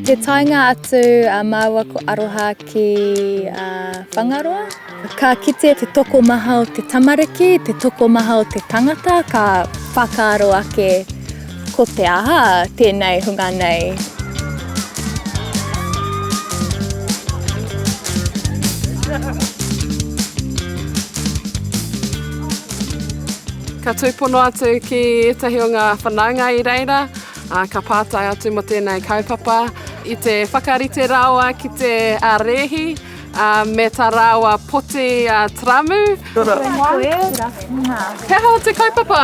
Te taenga atu a māua ko Aroha ki Whangaroa, ka kite te tokomaha o te tamariki, te tokomaha o te tangata, ka whakaaro ake ko te aha tēnei hunga nei. Ka tūpono atu ki ētahi o ngā whanaunga i reira. Ā, ka pātai atu mō tēnei kaupapa i te whakarite rāua ki te rēhi, ā, me tā rāua poti taramu. He aha te kaupapa?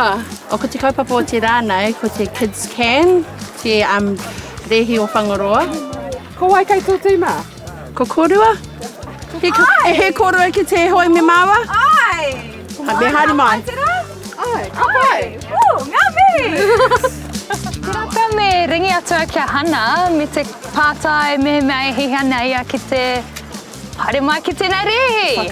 O, ko te kaupapa o te rā nei, ko te Kids Can, te um, rēhi o Whangaroa. Ko wai kei tō tīma? Ko kōrua? He, he kōrua ki te hoe me māua? Ai! Me haere mai. Ai, ka pai! Ooh, ngā mihi! Tērā pea me ringi atu au ki a Hana me te pātai mehemea e hiahia ana ia ki te haere mai ki tēnei rēhi.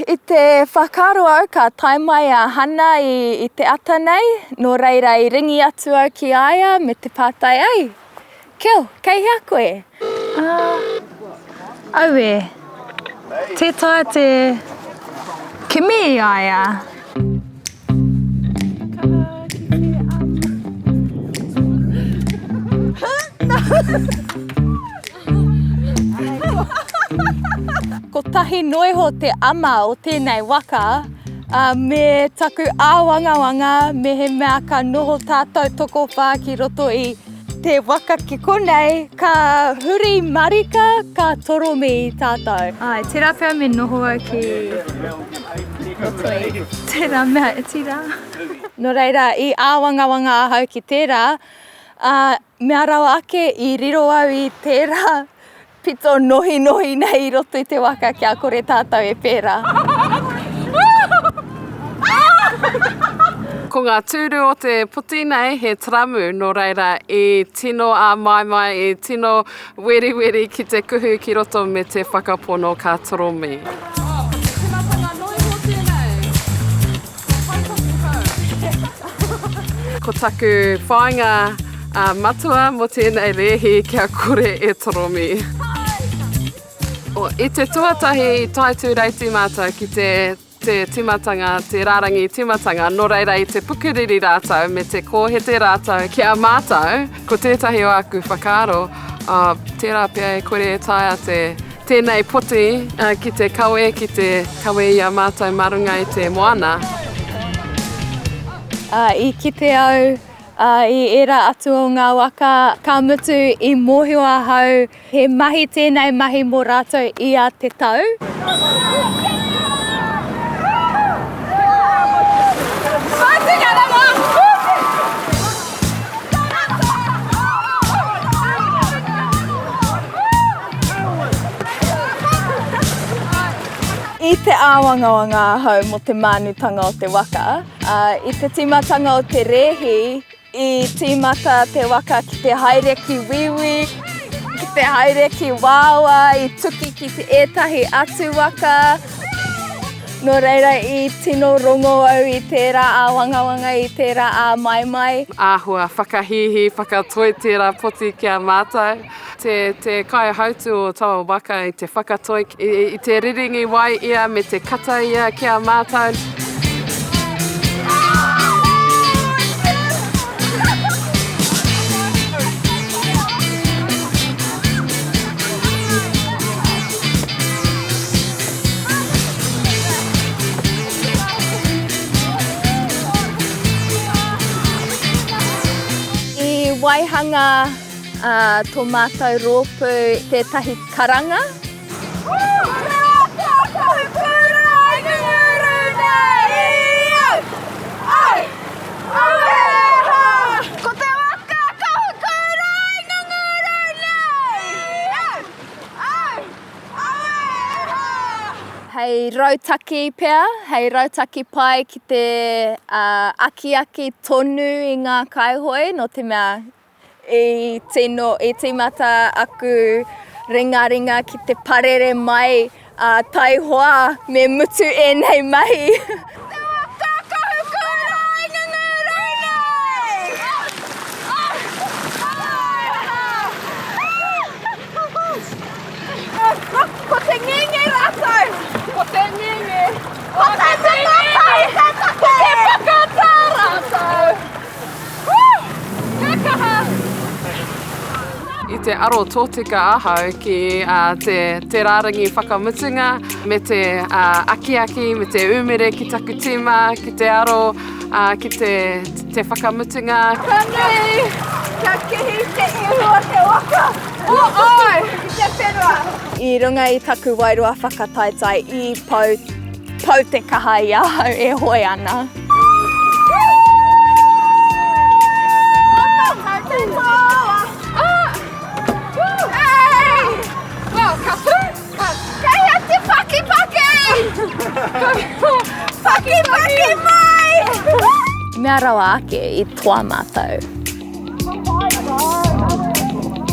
I te whakaaro au ka tae mai a Hana i te ata nei, nō reira i ringi atu au ki a ia me te pātai, Ei, Kel, kei hea koe? Ā, auē, tē taea te kimi i a ia. Kotahi noa iho te ama o tēnei waka, ā, me taku āwangawanga mehemea ka noho tātou tokowhā ki roto i te waka ki konei, ka huri marika, ka toromi tātou. Āe, tērā pea me noho au ki roto i tērā mea iti rā. Nō reira, i āwangawanga ahau ki tērā, ā, Mea rawa ake i riro au i tērā pito nohinohi nei i roto i te waka kia kore tātou e pērā. Ko ngā tūru o te poti nei he taramu, nō reira i tino āmaimai, i tino weriweri ki te kuhu ki roto me te whakapono ka toromi. Ko taku whāinga matua mō tēnei rēhi kia kore e toromi. I te tuatahi i tae tūreiti mātou ki te te tīmatanga, te rārangi tīmatanga, nō reira i te pukuriri rātou me te kōhete rātou ki a mātou. Ko tētahi o aku whakaaro, tērā pea e kore e taea te Tēnei poti ki te kawe, ki te kawe i a mātou mā runga i te moana. I kite au i ērā atu o ngā waka, ka mutu i mōhio ahau he mahi tēnei mahi mō rātou ia te tau. I te āwangawanga ahau mō te mānutanga o te waka. I te tīmatanga o te rēhi, i tīmata te waka ki te haere ki Wīwī, ki te haere ki Wāwā, i tuki ki ētahi atu waka. Nō reira, i tino rongo au i tērā āwangawanga, i tērā āmaimai. Āhua whakahīhī, whakatoi tērā poti ki a mātou. Te, te kaihautu o taua waka i te whakatoi, i, i te riringi wai ia me te kata ia ki a mātou. I waihanga tō mātou rōpū tētahi karanga. Ko te waka kahukura i ngunguru nei! Hei rautaki pea, hei rautaki pai ki te akiaki tonu i ngā kaihoe, nō te mea i tino, i tīmata aku ringaringa ki te parere mai. Ā, taihoa me mutu ēnei mahi. Te waka kahukura i ngunguru nei! Ko te ngenge rātou! Ko te ngenge! Ko te whakatā! Ko te whakatā rātou! Kia kaha! I te aro tōtika ahau ki te te rārangi whakamutunga me te akiaki me te umere ki taku tīma ki te aro ki te te whakamutunga. Ka nui, kia kihi te ihu o te waka, o ai, ki te whenua. I runga i taku wairua whakataetae i pau, pau te kaha i ahau e hoe ana. Kei hea te pakipaki? Pakipaki mai! Mea rawa ake i toa mātou.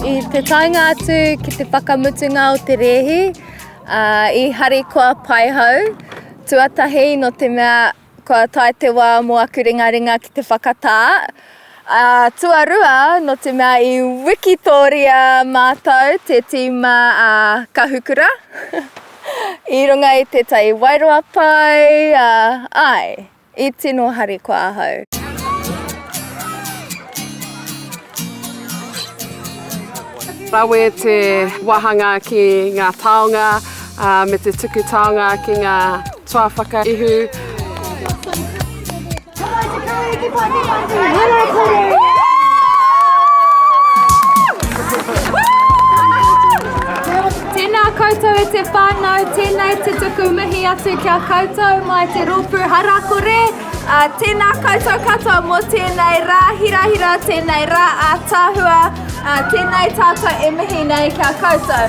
I te taenga atu ki te whakamutunga o te rēhi, i harikoa pai hau. Tuatahi nō te mea Kua tae te wā mō aku ringaringa ki te whakatā. Ā, tuarua, nō te mea i wikitōria mātou te tīma a Kahukura i runga i tētahi wairua pai, ā, āe, i tino harikoa ahau. Rawe te wāhanga ki ngā taonga me te tuku taonga ki ngā toa whakaihu. Tēnā koutou e te whānau, tēnei te tuku mihi atu ki a koutou mai te rōpū Harakore. Ā, tēnā koutou katoa mō tēnei rā hirahira, tēnei rā ātaahua, ā, tēnei tātou e mihi nei ki a koutou.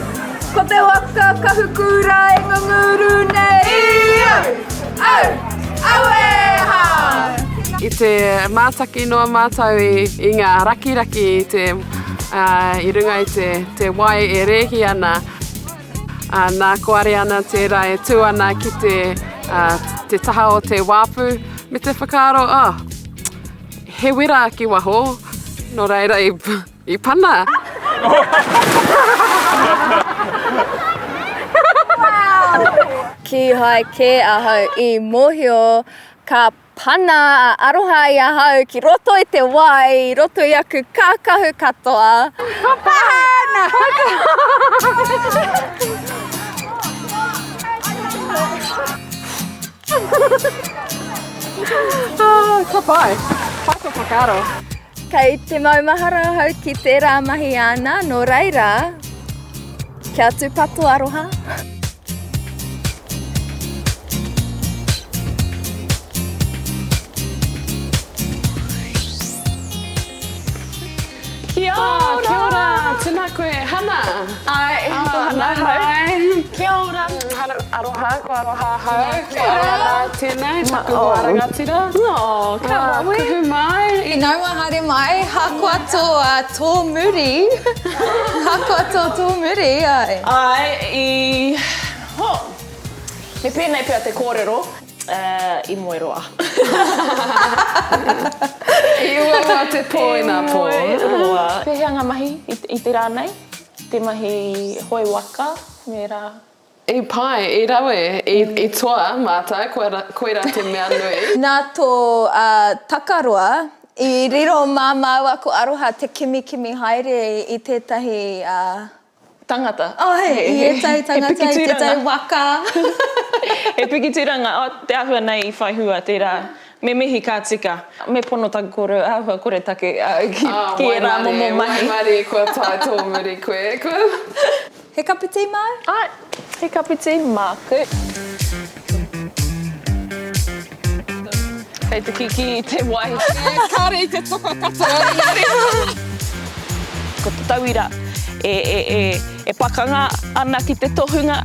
Ko te waka kahukura e ngunguru nei, au, au, aue hā! I te mātaki noa mātou i, i ngā rakiraki i te, ā, i runga i te, te wai e rēhi ana. Ā, nā, ko Ariana tērā e tū ana ki te, ā, te taha o te wāpu, me te whakaaro, oh, he wera ki waho, nō reira i, i pana. Kīhai kē ahau i mōhio ka Pana a Aroha i ahau ki roto i te wai, i roto i aku kākahu katoa. Ka pana! Ah, ka pai. Pai tō whakaaro. Kei te maumahara ahau ki tērā mahi āna, nō reira, kia tūpato Aroha. Kia ora! Kia ora! Tēnā koe, Hana! Ai, ko Hana ahau. Kia ora! Hana, aroha, ko aroha ahau. Ko aroha tēnei, taku hoa rangatira. Oh, ka rawe. Kuhu mai. I naua haere mai, hakoa tō, tō muri. Hakoa tō tō muri, ai. Ai, i, ho, me pēnei pea te kōrero, i moe roa. I uaua te pō i ngā pō. I moe roa. Pēhea ngā mahi i te rā nei? Te mahi hoe waka me rā? I pai, i rawe, i toa mātou, koirā te mea nui. Nā tō takaroa, i riro mā māua ko Aroha te kimikimi haere i tētahi Tangata. Āe, i ētahi tangata, i tētahi waka. He piki tūranga, oh, te āhua nei i whai hua tērā. Me mihi ka tika. Me pono taku kōrero, āhua koretake ki ērā momo mahi. Waimarie, kua tae tōmuri koe. He kapiti māu? Āe, he kapiti māku. Kei te kikī i te wai. Kāre i te toka katoa engari. Ko te tauira e pakanga ana ki te tohunga.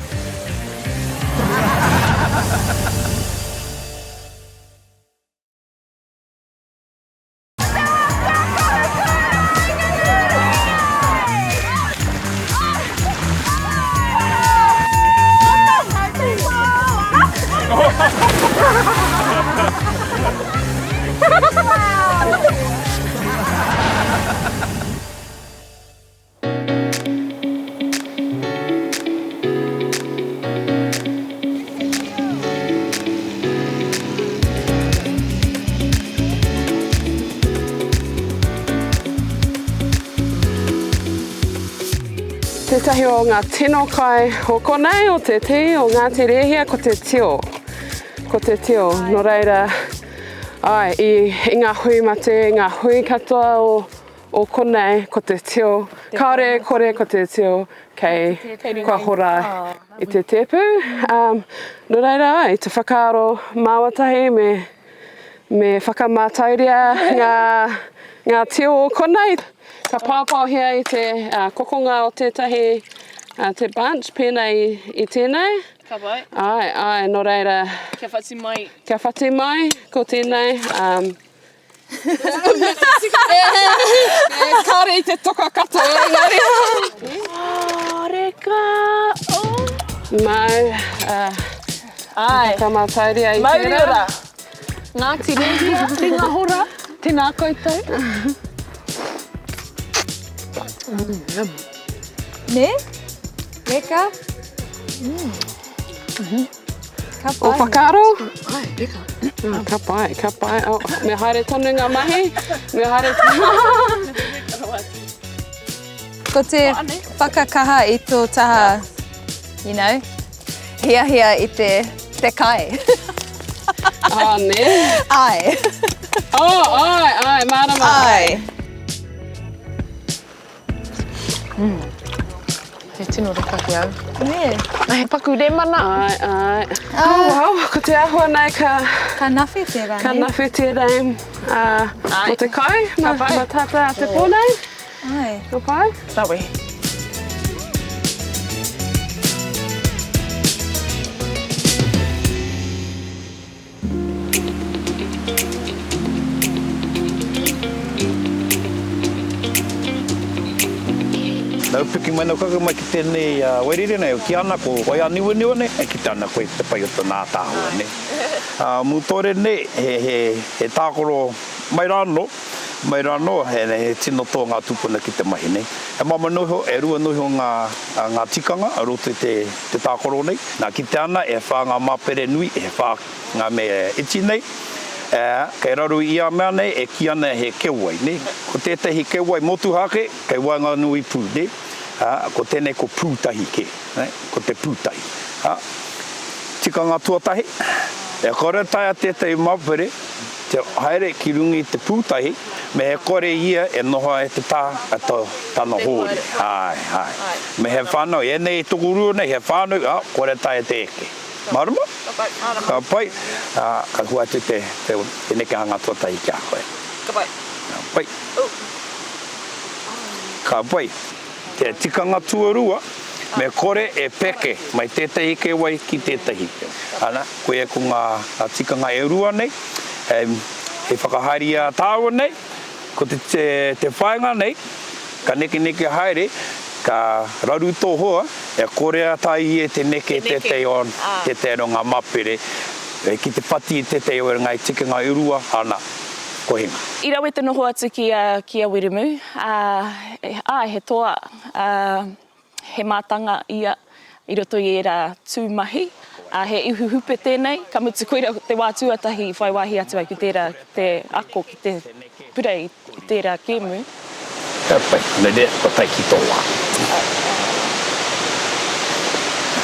Tētahi o ngā tino kai o konei, o te tī, o Ngāti Rēhia, ko te tio. Ko te tio. Nō reira, āe, i, i ngā hui mate, i ngā hui katoa o, o konei, ko te tio. Kāore e kore ko te tio kei, kua hora i te tēpu. Um, nō reira, āe, i te whakaaro māua tahi me, Me whakamātauria ngā, ngā tio o konei. Ka paopaohia i te kokonga o tētahi, te bunch, pēnā i, i tēnei. Ka pai. Āe, āe, nō reira. Kia whati mai. Kia whati mai, ko tēnei. Um, Kāore i te toka katoa, engari. Oh, reka. Oh. Mau, uh, Āe. Whakamātauria i tērā. Mauri ora. Ngāti Rēhia, ringa hora, tēnā koutou. Nē? Reka? Mm. Ka pai. O whakaaro? Ai, reka. Oh, ka pai, ka pai. Oh, me haere tonu ngā mahi. Me haere tonu. Ko te whakakaha i tō taha, you know, Hiahia i te, te kai. Ah, nē? Āe. Oh, āe, āe, mārama. Āe. Mm. He tino reka ki au. Nē. He paku remana. Āe, āe. Oh, wow, ko te āhua nei ka... Ka nawhi tērā, nē? Ka nawhi tērā, mō te kai, mā tātou a te pō nei. Āe. Ka pai? Rawe. Nau piki mai, nau kaka mai ki tenei wairere nei, ki ana ko Waianiwaniwa nei, e kite ana koe te pai o tona ataahua nei. Mutore nei, he tākaro mai rā anō, Mai rā anō, he tino toa ngā tūpuna ki te mahi nei. He māmā noa iho, e rua noa iho ngā, ngā tikanga o roto i te, te tākaro nei. Nā, kitea ana e whā ngā māpere nui, e whā ngā mea iti nei. Ā, kei raro i ia mea nei e kī ana he kewai, nē. Ko tētahi kewai motuhake kei waenganui pū, nē. Ā, ko tēnei ko pūtahi kē, nē, ko te pūtahi. Ā, tikanga tuatahi, e kore taea tētahi māpere Te haere ki runga i te pūtahi, me he kore ia e noho ai te ta a to tana hōri. Āe, āe. Me he whānau, ēnei tokorua nei, he whānau, ā, kore taea te eke. Mārama? Ka pai, mārama. Ka pai, ā, ka hua atu te, te, te nekehanga tuatahi ki a koe. Ka pai. Ka pai. Ka pai. Te tikanga tuarua, me kore e peke mai tētahi kēwai ki tētahi. Ana, koia ko ngā tikanga e rua nei, hei whakahaere i a tāua nei, ko te, te, te whāinga nei, ka nekeneke haere, ka raru tō hoa, e kore a tā ia te neke tētahi o, tētahi o ngā mapere, ki te whati i tētahi o ngā tikanga e rua, ana, ko hinga. I rawe te noho atu ki a, ki a Wiremu, ā, āe, he toa, ā, he mātanga ia i roto i ērā tū mahi, ā, he ihu hupe tēnei, ka mutu koira te wā tuatahi i whai wāhi atu ai ki tērā, ki te ako, ki te purei i tērā kēmu. Ka pai, nō reira, kua tae ki tō wā.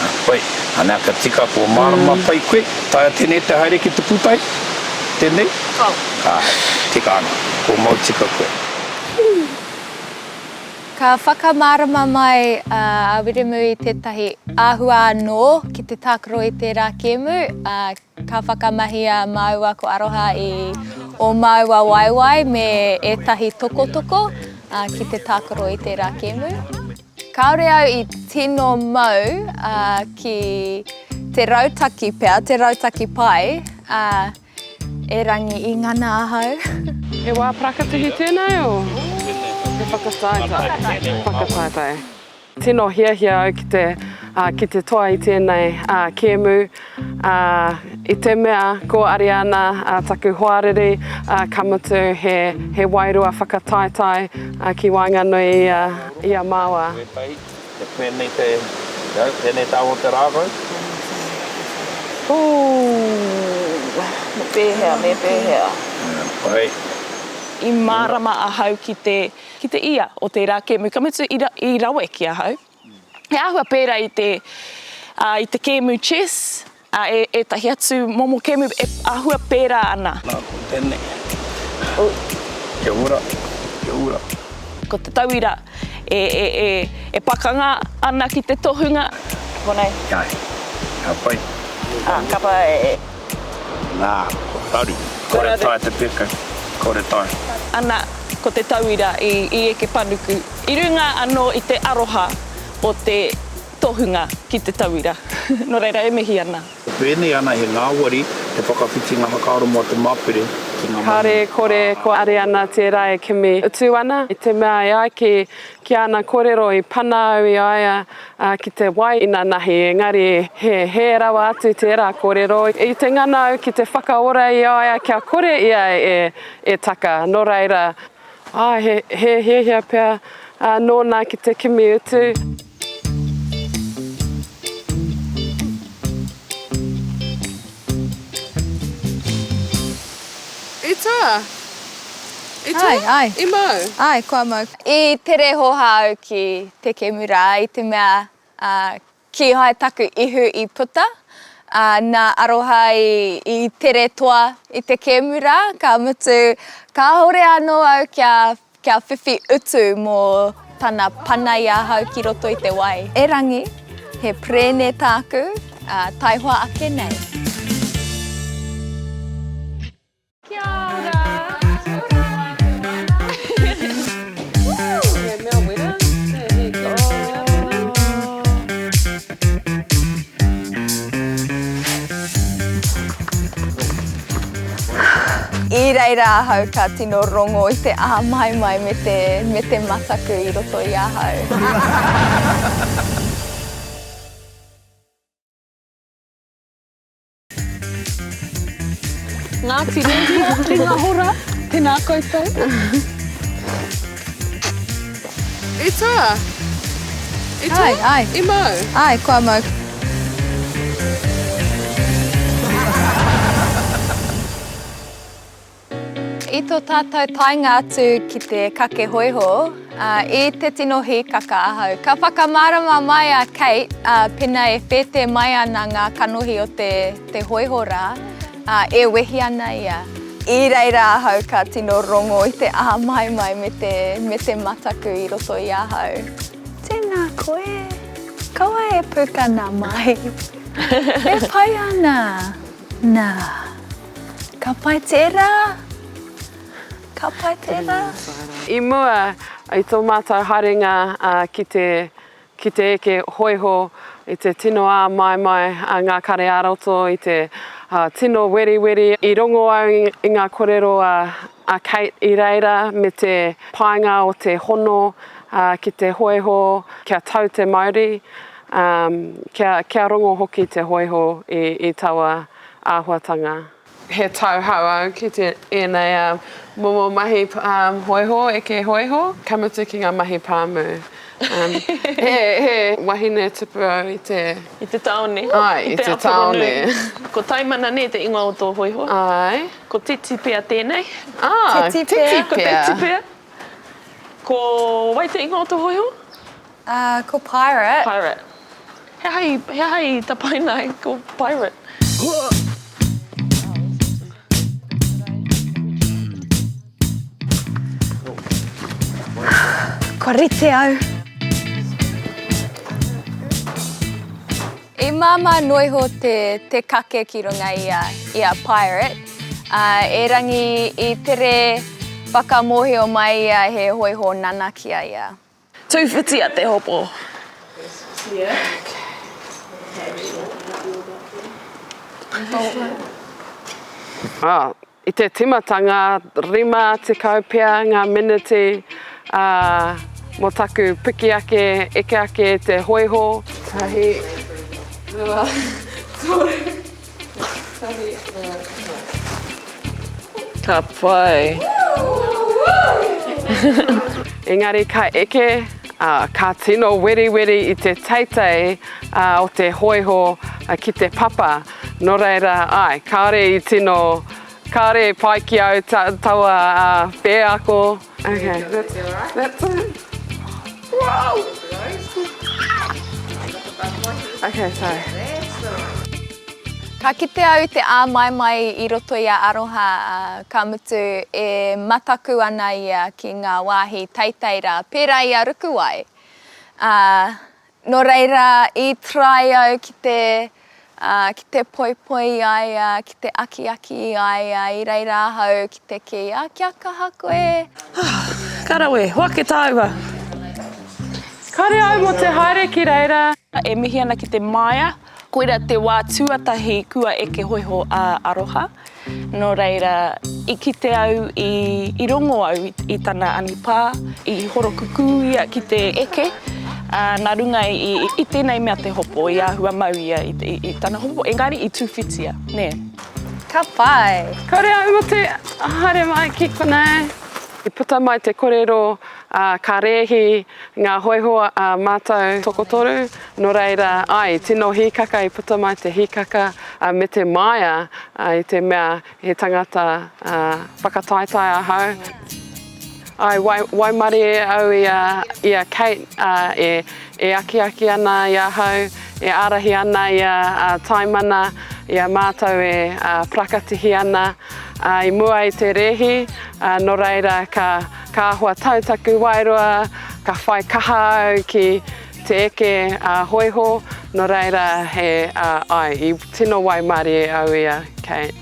Ka pai, ana ka tika, kua mārama pai koe, taea tēnei te haere ki te pūtahi? Tēnei? Kao. Āe, tika ana, kua mau tika koe. Ka whakamārama mai a Wiremu i tētahi āhua anō ki te tākaro i tērā kēmu, ā, Ka whakamahia māua ko Aroha i ō māua waewae me ētahi tokotoko ki te tākaro i tērā kēmu. Kāore au i tino mau ki te rautaki pea, te rautaki pai, erangi i ngana ahau. He wā parakatihi tēnei o? He whakataetae. Whakataetae. Tino hiahia au ki te, ki te toa i tēnei kēmu, i te mea ko Ariana taku hoariri, ka mutu he, he wairua whakataetae ki waenganui i a, i a māua. Wētahi, he pēnei te, pēnei te awa o te rākau. Ooh, me pēhea, me pēhea. Pai. I mārama ahau ki te, Ki te ia o tērā kēmu, ka mutu i, i rawe ki ahau. He āhua pērā i te, ā, i te kēmu chess, ā, e, ētahi atu momo kēmu e āhua pērā ana. Nā, ko tēnei. Kia ora, kia ora. Ko te tauira e, e, e, e pakanga ana ki te tohunga. Konei. Āe, ka pai. Ā, ka pai. Nā, ko raru. Kore taea te peka, kore taea. Ana, ko te tauira i, i eke panuku. I runga anō i te aroha o te tohunga ki te tauira. Nō reira e mihi ana. Pēnei ana he ngāwari te whakawhitinga whakaaro mō te mapere ki ngā mahi. Kāre kore ko Ariana tērā e kimi utu ana, i te mea e ai ki ki āna kōrero i pana au i a ia ki te wai inanahi, engari he hē rawa atu tērā kōrero. I te ngana au ki te whakaora i a ia kia kore ia e taka, nō reira, Āe, he, he hiahia pea nōna ki te kimi utu. I toa? I toa? Āe, āe. I mau? Āe, kua mau. I tere hōhā au ki te kēmu rā i te mea, ā, Kīhai taku ihu i puta, ā, nā Aroha i, i tere toa i te kēmu rā, ka mutu, kāore anō au kia, kia whiwhi utu mō tana pana i ahau ki roto i te wai. Erangi, he perēne tāku, ā, taihoa ake nei. Kia ora! He mea wera? He kino wera tēnei? I reira ahau ka tino rongo i te āmaimai me te, me te mataku i roto i ahau. Ngāti Rēhia, ringa hora, tēnā koutou. I toa? I toa? Ai, ai. I mau? Ai, kua mau. I tō tātou taenga atu ki te kake hōiho, i te tino hīkaka ahau. Ka whakamārama mai a Kate, pena e whēte mai ana ngā kanohi o te, te hōiho rā, e wehi ana ia. I reira ahau ka tino rongo i te āmaimai me te, me te mataku i roto i ahau. Tēnā koe, kaua e pukana mai. E pai ana. Nā. Ka pai tērā! Ka pai tērā! I mua i tō mātou haerenga ki te ki te eke hōiho i te tino āmaimai a ngā kare ā-roto i te tino weriweri i rongo au i ngā korero a Kate i reira me te painga o te hono ki te hōiho kia tau te mauri, kia rongo hoki te hōiho i taua āhuatanga. He tauhou au ki te ēnei momo mahi hōiho, eke hōiho, ka mutu ki ngā mahi pāmu. He wahine tupu au i te. I te tāone. Āe, i te tāone. Ko Taimana nē te ingoa o tō hōiho? Āe. Ko Titi pea tēnei. Ā, Titi pea. Ko Titi pea. Ko wai te ingoa o tō hōiho? Ko Pirate. Pirate. He aha i, he aha i tapaina ai ko Pirate? Kua rite au. I māmā noa iho te, te kake ki runga i a, i a Pirate, ā, erangi i tere whakamōhio mai ia he hōiho nanakia ia. Tūwhitia te hopo. I te timatanga, 50 pea ngā meneti mō taku piki ake, eke ake te hōiho. Tahi, rua, toru. Ka pai. Engari ka eke, ā, ka tino weriweri i te teitei o te hōiho ki te papa. Nō reira, āe, kāore i tino, kāore i pai ki au taua wheako. Okay, that's, that's it. Wow! Okay, sorry. Ka kite au i te āmaimai i roto i a Aroha, ā, ka mutu e mataku ana ia ki ngā wāhi teitei rā, pērā i a Rukuwai. Ā, nō reira i try au ki te, ā, ki te poipoi i a ia, ki te akiaki i a ia, i reira ahau ki te kī, ā, kia kaha koe. Ka rawe, hoake tāua. Kare au mo te haere ki reira. E mihi ana ki te maia, koira te wā tuatahi kua eke hoiho a Aroha. Nō reira, i kite au, i rongo au i tana anipā, i horokukū ia ki te eke, ā, nā runga i tēnei mea te hopo, i āhua mau ia i tana hopo, engari i tūwhitia, nē. Ka pai! Kore au mo te haere mai ki konei. I puta mai te korero, a, ka rēhi ngā hoiho a mātou tokotoru, nō reira, āe, tino hīkaka i puta mai te hīkaka, a, me te māia, a, i te mea he tangata, a, whakataetae ahau. Āe, wai, waimarie au i a, i a Kate, a, e, e akiaki ana i ahau, e ārahi ana i a, a Taimana, i a mātou e, a, parakatihi ana, a, i mua i te rēhi, Ā, nō reira, ka, ka āhua tau taku wairua, ka whai kaha au ki te eke ā-hōiho, nō reira, he, ā, āe, i tino waimarie au i a Kate.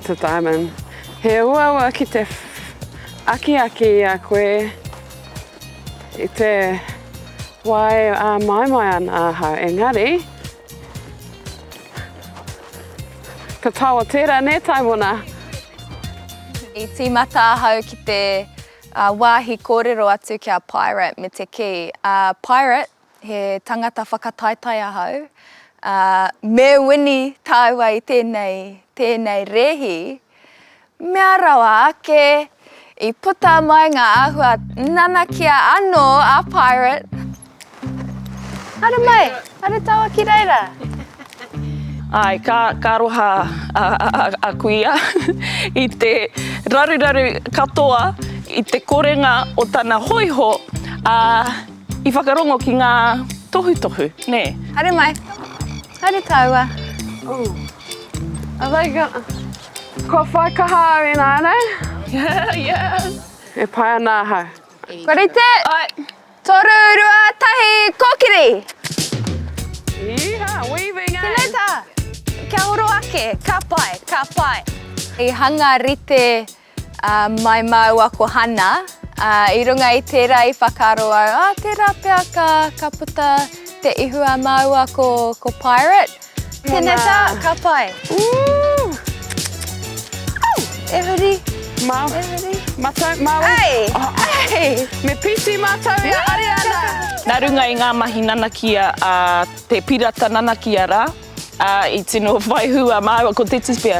To Diamond. He uaua ki te akiaki i a koe i te wā e āmaimai ana ahau, engari, Ka taoa tērā, nē, Taimona? I tīmata ahau ki te wāhi kōrero atu ki a Pirate me te kī, Pirate, he tangata whakataetae ahau, me wini tāua i tēnei, tēnei rēhi, Mea rawa ake, i puta mai ngā āhua nanakia anō a Pirate. Haere mai, haere tāua ki reira. Āe, ka, ka aroha a, a, a kuia i te raruraru katoa, i te korenga o tana hōiho, ā, i whakarongo ki ngā tohutohu, nē. Haere mai, haere tāua. Ooh. Are they go. Kua whai kaha au ināianei. Yes. E pai ana ahau. Kua rite? Ai. Toru, rua, tahi, kōkiri! Yeehaw, weaving eh? Tēnei tā. Kia horo ake, ka pai, ka pai. I hanga rite mai māua ko Hana, ā, i runga i tērā i whakaaro au, ā, tērā pea ka, ka puta te ihu a māua ko, ko Pirate. Tēnei tā, ka pai. Ooh! Au! E huri. Mā, E huri. Matau, Māui. Ei! Oh. Ei! Me pīti mātou i a Ariana! Nā runga i ngā mahi nanakia a te pirata nanakia rā, Ā, i tino whai hua māua ko Te Tipea.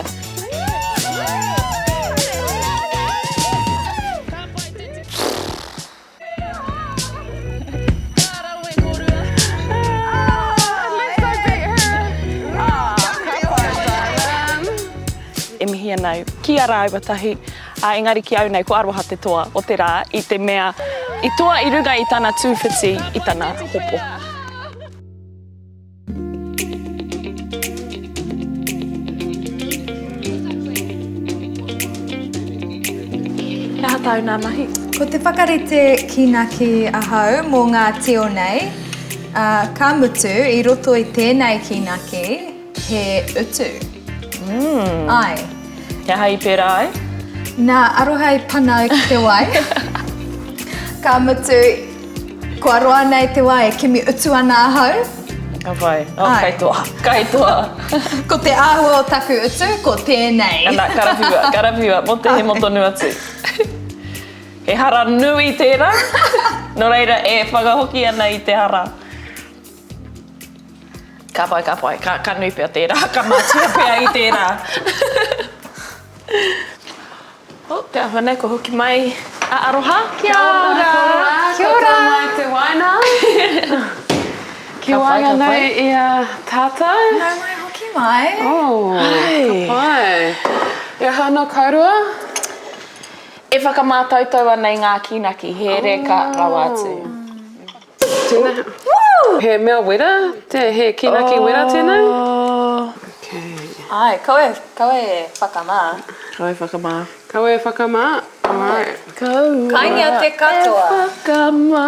E mihi ana au ki a rāua tahi, ā, engari ki au nei ko Aroha te toa o te rā i te mea i toa i runga i tana tūwhiti i tana hopo. He aha tāu nā mahi? Ko te whakarite kīnaki ahau mō ngā tio nei, ā, ka mutu i roto i tēnei kīnaki he utu. Mm. Āe. He aha i pērā ai? Nā Aroha i pana au ki te wai. Ka mutu, Kua roa nei te wā e kimi utu ana ahau. Ka pai. Oh, Ai. kai toa. Kai toa. Ko te āhua o taku utu, ko tēnei. Ana, karawhiua, karawhiua, mō te hemo tonu atu. He hara nui tērā, nō reira e whakahoki ana i te hara. Ka pai, ka pai, ka, ka nui pea tērā, ka mātua pea i tērā. Oh, te āhua nei, kua hoki mai a Aroha. Kia ora! Kia ora! Kua mai te waina. Ki waenganui i a tātou. Nau mai hoki mai. Oh, ka pai. E aha ana kaurua? E whakamātautau ana i ngā kīnaki, he reka rawa atu. Tēnā. Woo! He mea wera, te, he kīnaki wera tēnei? Oh. Okay. Āe, kaua e, kaua e whakamā. Kaua e whakamā. Kaua e whakamā, alright. Kaua Kaingia te katoa. e whakamā.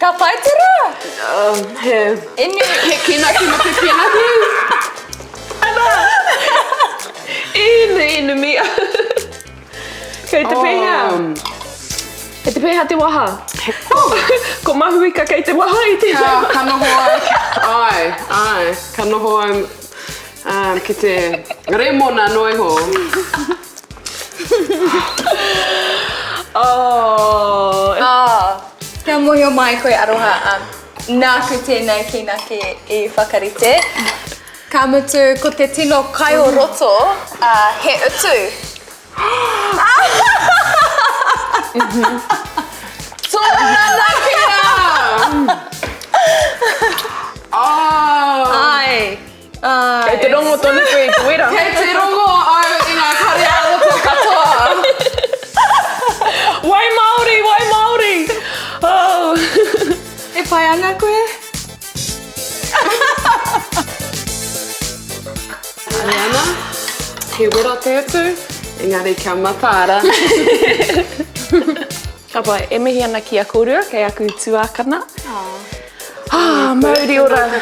Ka pai te rā! He, Inu. he kīnaki me te kīnaki. Ana! Inu, inu mia. Kei te pēhea? Kei te pēhea te waha? Ko Mahuika kei te waha i tēnei Ka, ka noho au, ai, ai, ka noho au um, ki te remona noa iho. Oh. Oh, kia mōhio mai koe Aroha, um, nāku tēnei kīnaki i whakarite. Ka mutu, ko te tino kai o roto, uh, he utu. Tōna nanakia! Oh! Ai, ai. Kei te rongo tonu koe i te wera. Kei te rongo au i ngā kare ā-roto katoa. Wai Māori, wai Māori! Oh. E pai ana koe? Ariana, he wera te utu, engari kia mataara. Ka pai, e mihi ana ki a kōrua, kei aku tuākana. Ah, mauri ora.